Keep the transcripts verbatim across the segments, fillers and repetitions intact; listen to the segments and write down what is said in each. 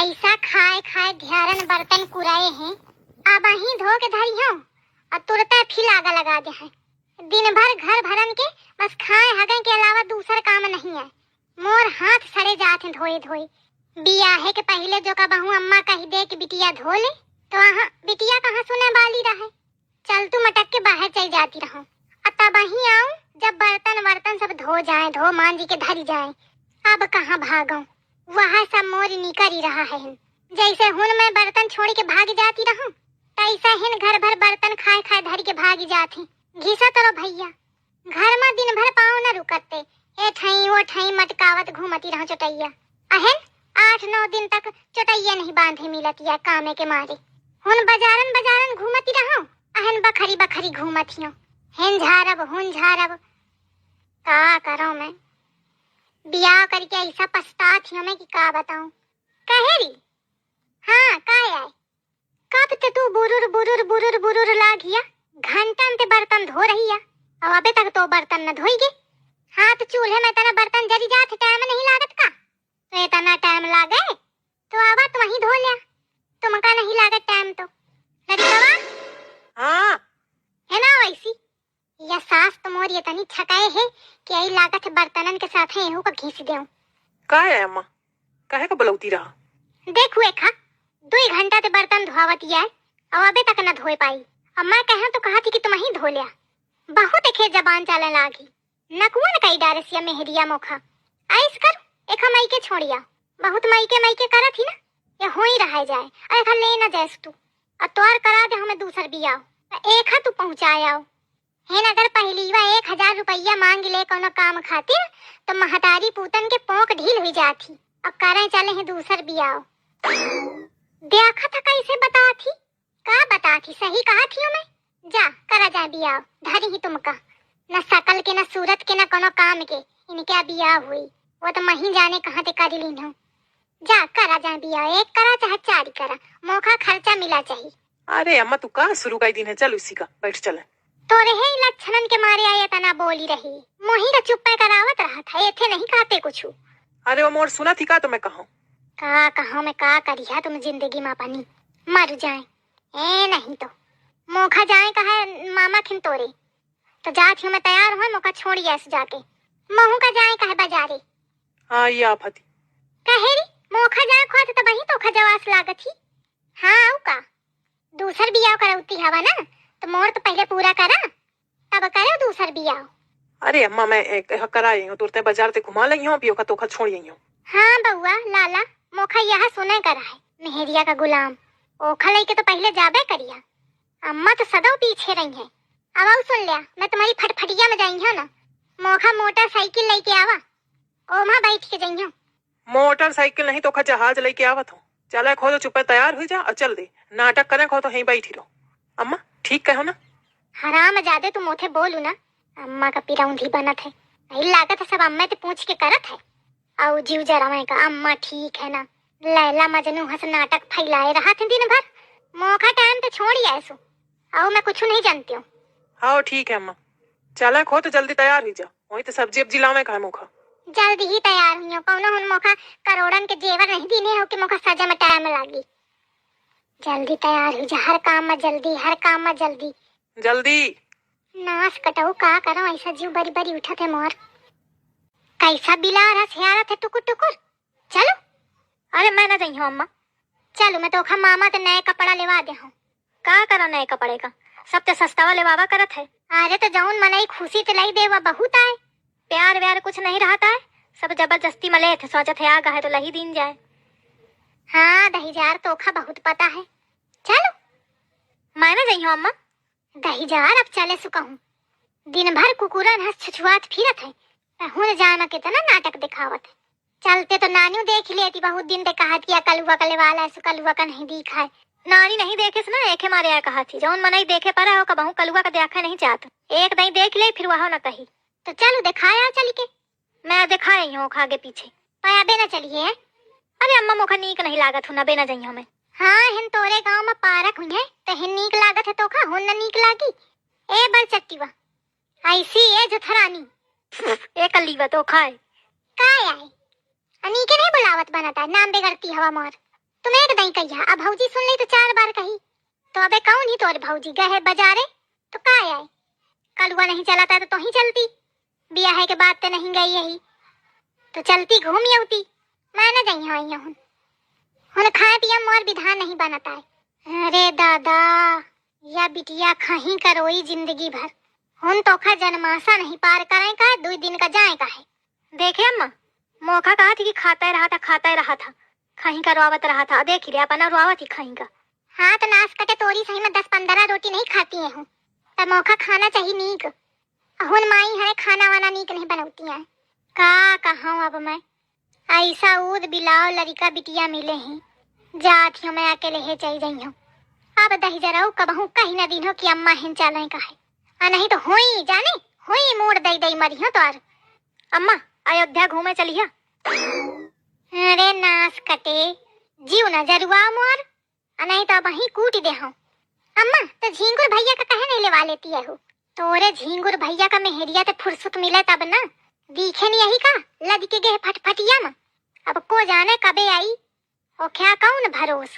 ऐसा खाए खाए ध्यारन बर्तन कुराए हैं, अबहीं धो के धरी हूँ और तुरते फिर आगा लगा दे हैं। दिन भर घर भरन के बस खाए हगन के अलावा दूसर काम नहीं है। मोर हाथ सड़े जात हैं धोए धोए। बियाहे के पहिले जो कबहूँ अम्मा कहि दे कि बिटिया धो ले, तो अहाँ बिटिया कहाँ सुने वाली रहे। चलतू मटक के बाहर चल जाती रहूं। अ तबहीं आऊं, जब बर्तन वर्तन सब धो जाए, धो मांजी के धरी जाए। अब कहाँ भागूं, वह सब मोर निकरी रहा है। जैसे हुन मैं बर्तन छोड़ के भाग जाती रहूं, तैसे हिन घर भर बर्तन खाए खाए धरी के भागी जात ही। घिसत रहो भैया, घर में दिन भर पाँव न रुकते, ए ठई ओ ठई मटकावत घूमती रहो चोटैया। अहन आठ नौ दिन तक चोटैया नहीं बांधे मिलतिया कामे के मारे। हुन बजारन बजारन घूमती रहो, अहन बखरी बखरी घूमत हियो। हेन झारब, हुन झारब, का करो मैं? बियाह करके ऐसा पछतात हियो मैं कि का बताऊं। कहे री, हाँ, का आए? कब ते तू बुरुर, बुरुर, बुरुर, बुरुर लागिया? घंटन ते बर्तन धो रही है, और अबे तक तो बर्तन न धोई गे। हाँ, तो चूल्हे में इतना बर्तन जरी जात, टाइम नहीं लागत का? तो इतना टाइम लागे, तो आवा तुम ही धो लिया, तुमका नहीं लागत टाइम तो। लड़कवा, हाँ। है ना वैसी? या सास तो मोर ये तनी छकाए है कि आई लागत है बर्तनन के साथ है एहू का घीस देऊं। का है अम्मा, काहे का बलौती रहा? देखू एखा, दुई घंटा ते बर्तन धोवत ये, और अबे तक न धोए पाई। अम्मा कहे तो कहा थी कि तुम ही धो लिया। बहुत एखे जबान चाले लागी। नकुअन कई डारसिया मेहरिया मोखा। आइस कर, एखा मई के छोड़िया। बहुत मई के मई के करत ही ना, ये होई रह जाए। अरे एखा ले ना जाएस तू। और तोर करा दे हमें दूसर बियाह। एखा तू पहुँचाए आओ। हेन अगर पहली बा एक हजार रुपया मांग ले कोनो काम खातिर, तो महतारी पूतन के पोंक ढील हुई जात ही। अब करे चले हैं दूसर बियाह। देखा था कैसे बता थी, का बता थी, सही कहा थी मैं। जा, करा जा बियाह, धरी ही तुमका। न शकल के, न सूरत के, न कोनो काम के, इनके बियाह हुई। वो तो मही जाने कहाँ ते करी लीन हो। जा, करा जा बियाह, एक करा चाहे चार करा, मोखा खर्चा मिला चाहिए। अरे अम्मा, तू का शुरू कर दिन है, चल उसी का, बैठ चले। तोरे है लक्षणन के मारे आए तना बोली रही, मोही का चुप्पे करावत रहा था, एथे नहीं कहते कुछ। अरे वो मोर सुना थी का तो मैं कहूँ? का कहूँ मैं, का करिया तुम जिंदगी में अपनी, मर जाए। ए नहीं तो मोखा जाए कहे मामा खिन तोरे, तो जात ही मैं तैयार होए, मोखा छोड़ी ऐसे जाके। महू का जाए कहे बाजारे। हाँ, ये आफत ही। कहे री, मोखा जाए खोत तब ही तो खजवास लागत ही। हाँ, आऊ का? दूसर बियाह करौती हवा ना, तो मोर तो पहले पूरा करा, तब करो दूसर बियाह। अरे अम्मा, मैं एक, एक करा आई हूँ, तुरते बाजार ते घुमा लई हूँ, अभी ओखा तोखा छोड़ आई हूँ। हाँ बउआ, लाला, मोखा यह सुने करा है, मेहरिया का गुलाम। ओखा लइके तो पहले जाबे करिया। अम्मा तो सदौ पीछे रही है। अब आऊ सुन लिया, मैं तुम्हारी फटफटिया में जाई हूँ ना, मोखा मोटरसाइकिल लइके आवा, ओमा बैठ के जाई हूँ। मोटरसाइकिल नहीं तो ओखा जहाज लइके आवत हो। चले खो तो चुप्पे तैयार हुई जा और चल दे। नाटक करे खो तो यहीं बैठी रहो। अम्मा, ठीक कहो ना? हराम जादे, तुम ओथे बोलू ना। अम्मा का पिरौंधी बनत है। नहीं लागत है सब अम्मा ते पूछ के करत है। आऊ जीव जरावे का, अम्मा ठीक है ना? लैला मजनू हंस नाटक फैलाए रहा थे दिन भर। मोखा टाइम तो छोड़ ही ऐसो। आऊ मैं कुछ नहीं जानती हूँ। हाँ, ठीक है अम्मा। चले खो तो जल्दी तैयार हुई जा। वही तो सब्जी अब्जी लावे का है मोखा। जल्दी ही तैयार हुई हो, कौनो हुन मोखा करोड़न के जेवर नहीं दीने हो कि मोखा सजे में टाइम लागी। जल्दी तैयार हुई जा, हर काम में जल्दी, हर काम में जल्दी। जल्दी। नास कटऊ का करो, ऐसा जीव बरी बरी उठत है मोर। कैसा बिलार है, सियारत है टुकुर टुकुर। चलो। अरे मैं ना जइहूँ अम्मा। चलो, मैं तोखा मामा ते नए कपड़ा लेवा दे हूँ। का करा नए कपड़े का? सब ते सस्तावा लेवावा करत है। अरे तो जौन मनई खुशी ते लाई देवा बहुत आए। प्यार व्यार कुछ नहीं रहता है, सब जबरदस्ती में लेत है, सोचत है आगा है तो लही दीन जाए। हाँ दहिजार, तोखा बहुत पता है। चलो। मैं ना जइहूँ अम्मा। दहिजार, अब चले सु कहूँ। दिन भर कुकुरन हंस छुछुआत फिरत है, त हुन जान कितना नाटक दिखावत है। चलते तो नानू देख लेती, बहुत दिन ते कहत किया कलुआ का लेवाला सु, कलुआ का नहीं दिखा है। नानी नहीं देखे से ना, एके मारे आ कहा थी, जौन मनई देखे पर हो कबहू कलुआ का देखा नहीं चाहत। एक दई देख ले, फिर वह न कही। तो चलो दिखाया चल के। मैं दिखा रही हूँ आगे पीछे। पर अबे ना चलिए। अरे अम्मा, मोखा नीक नहीं लागत हूँ, अबे ना जइहूँ मैं। हाँ, हिन तोरे गाँव में पारक हुई है, तो हिन नीक लागत है तोखा, हुन न नीक लागी। ए बल चट्टीवा, ऐसी ए जथरानी। ए कलीवा तो खाए। का आए? अनीके नहीं बुलावत बनता, नाम बिगड़ती हवा मोर। तुम एक दई कहिया, अब भौजी सुन ली तो चार बार कही। तो अबे कौन ही तोर भौजी गए है बजारे, तो का आए? कलुआ नहीं चलता तो तोही चलती, बियाहे के बाद ते नहीं गई यही, तो चलती घूम अउती। मैं न जइहौं, अइहौं हुन। हुन खाए पिए मोर विधान नहीं बनत आए। अरे दादा, या बिटिया खही करोई जिंदगी भर। हुन तोखा जनमासा नहीं पार करें का, दुई दिन का जाए का है। देखे अम्मा, मोखा कहा थी कि खाता रहा था, खाता रहा था, खही करवावत रहा था, देखी ले अपना रोआवत ही खही का। हाँ तो नास कटे तोरी सही में दस पन्द्रह रोटी नहीं खाती है हूँ, त मोखा खाना चाहिए नीक। अहुन माई हरे खाना वाना नीक नहीं बनौती हैं। का कहूँ अब मैं, ऐसा ऊद बिलाव लड़िका बिटिया मिले हैं। जात हियो मैं अकेले हे चल जइहौं। अब दहिजरऊ कबहूँ कही न दीन्हो कि अम्मा हिन चलें कहे। आ नहीं तो हुई जाने, हुई मूड़ दई दई मरिहो तोर। अम्मा, अयोध्या घूमे चलिया। अरे नास कटे, जीव न जरुआ मोर, आ नहीं तो अब वहीं कूट दे हूँ। अम्मा, तो झींगुर भैया का कहे नहीं लेवा लेती है हो? तोरे झींगुर भैया का मेहरिया ते फुर्सत मिले तब ना, दीखे नहीं यही का, लद के गए फटफटिया में। अब को जाने कबे आई, ओ क्या कौन भरोस।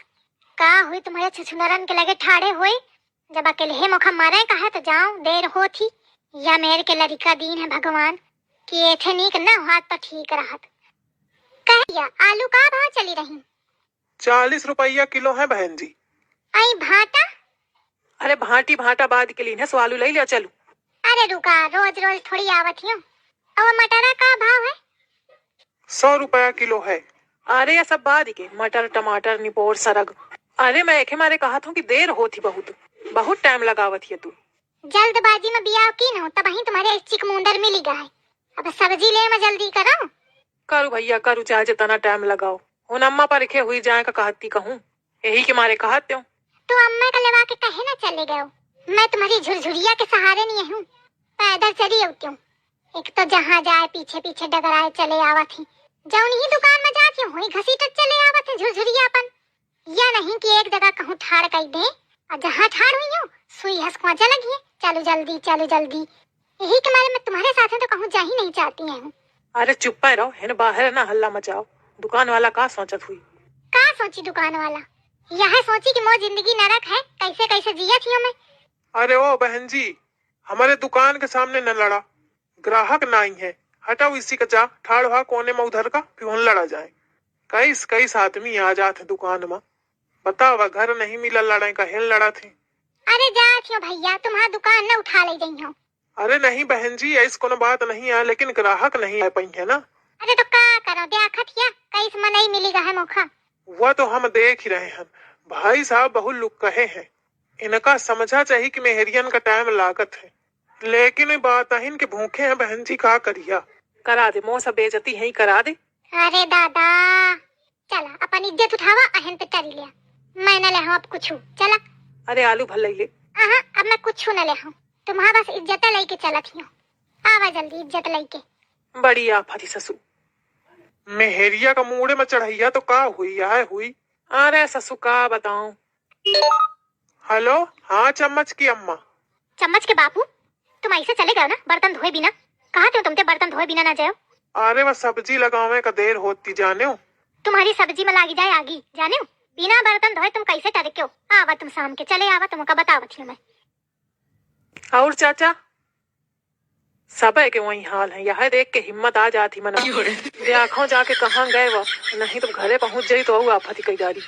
का हुई तुम्हारे छुछुनरन के लगे ठाड़े होए, जब अकेले मोखा मरे का है तो जाओ, देर होत ही। या मेर के लड़िका दीन है भगवान, कि एथे नीक न होत तो ठीक रहत। कह दिया, आलू का भाव चली रही? चालीस रुपया किलो है बहन जी। आई भाटा? अरे भाटी भाटा बाद के लीन है, सो आलू ले लिया, चलू। अरे रुका, रोज रोज थोड़ी आवत हियो। और मटरा का भाव है? सौ रुपया किलो है। अरे या सब बाद के, मटर, टमाटर, निपोर, सरग। अरे मैं एके मारे कहत हूँ कि देर होत ही बहुत, बहुत टाइम लगावत हिया तू। जल्दबाजी में बियाह की न हो, तब ही तुम्हारे चिकमुंदर मिली गा है। अब सब्जी ले में जल्दी करो। करू भैया, करू, चाहे जितना टाइम लगाओ। हुन अम्मा परखे हुई जाए का कहती कहूँ, यही के मारे कहत हूँ। तो अम्मा का लेवा के कहे ना चले गयो? मैं तुम्हारी झुरझुरिया के सहारे नहीं हूँ, पैदल चली अउती हूँ। एक तो जहाँ जाए पीछे पीछे डगराए चले आवत ही, जौन ही दुकान में जाती हूँ, वही घसीटत चले आवत है झुरझुरिया अपन। या नहीं कि एक जगह कहूँ ठाड़ कई दे, और जहाँ ठाड़ हुई हूँ, सुई हंसुआ जलग है, चलो जल्दी, चलो जल्दी। यही के मारे मैं तुम्हारे साथ तो कहूँ जा ही नहीं चाहती हूँ। अरे चुप्पा रहो, हिन बाहर ना हल्ला मचाओ, दुकान वाला का सोचत हुई? का सोची दुकान वाला? यह सोची कि मोर जिंदगी नरक है, कैसे कैसे जियत हियो मैं। अरे ओ बहन जी, हमारे दुकान के सामने न लड़ा, ग्राहक नाई है, हटाओ इसी का जा, ठाड़ हुआ कोने में उधर का, फिर हुन लड़ा जाए। कईस कईस आदमी आ जात है दुकान में, बतावा घर नहीं मिला लड़ाई का हेल लड़ा थे। अरे जात हियो भैया, तुम्हारा दुकान न उठा ले जइहो। अरे नहीं बहन जी, ऐस कोनो बात नहीं है, लेकिन ग्राहक नहीं आ पाई है ना। अरे तो का करो, देखत हिया, कईस मनई मिली गा है मोखा। वह तो हम देख ही रहे हैं, भाई साहब बहुत लुक्कहे हैं, इनका समझा चाहिए कि मेहरियन का टाइम लागत है, लेकिन ई बात अहिन के भूखे हैं बहन जी, का करिया। करा दे, मोसा बेइज्जती है, करा दे। अरे दादा, चला अपन इज्जत उठावा, अहन पे टरी लिया। मैं न लेहूं अब कुछु, चला। अरे आलू भर ले ले। अहाँ, अब मैं कुछु न लेहूं, तुम्हारा बस इज्जत लेके चलत हियो। आवा जल्दी इज्जत लेके। बड़ी आफत ही ससु। मेहरिया का मूड़े में चढ़ैया तो का हुई, आए हुई। अरे ससु का बताऊं। हेलो, हाँ चम्मच की अम्मा। चम्मच के बापू, तुम ऐसे चले गयो ना बर्तन धोए बिना? कहा थे तुम ते बर्तन धोए बिना ना जाओ? अरे वह सब्जी लगावे का देर होती जाने हो। तुम्हारी सब्जी में लागी जाए आगी जाने हो? बिना बर्तन धोए तुम कैसे टरके हो? आवा तुम शाम के चले आवा, तुमका बतावत ही मैं। और चाचा? सबे के वही हाल है, यह देख के हिम्मत आ जाती मन में। देखो जाके कहाँ गए वो, नहीं तो घरे पहुँच जाई तो और आफत ही कई डारी।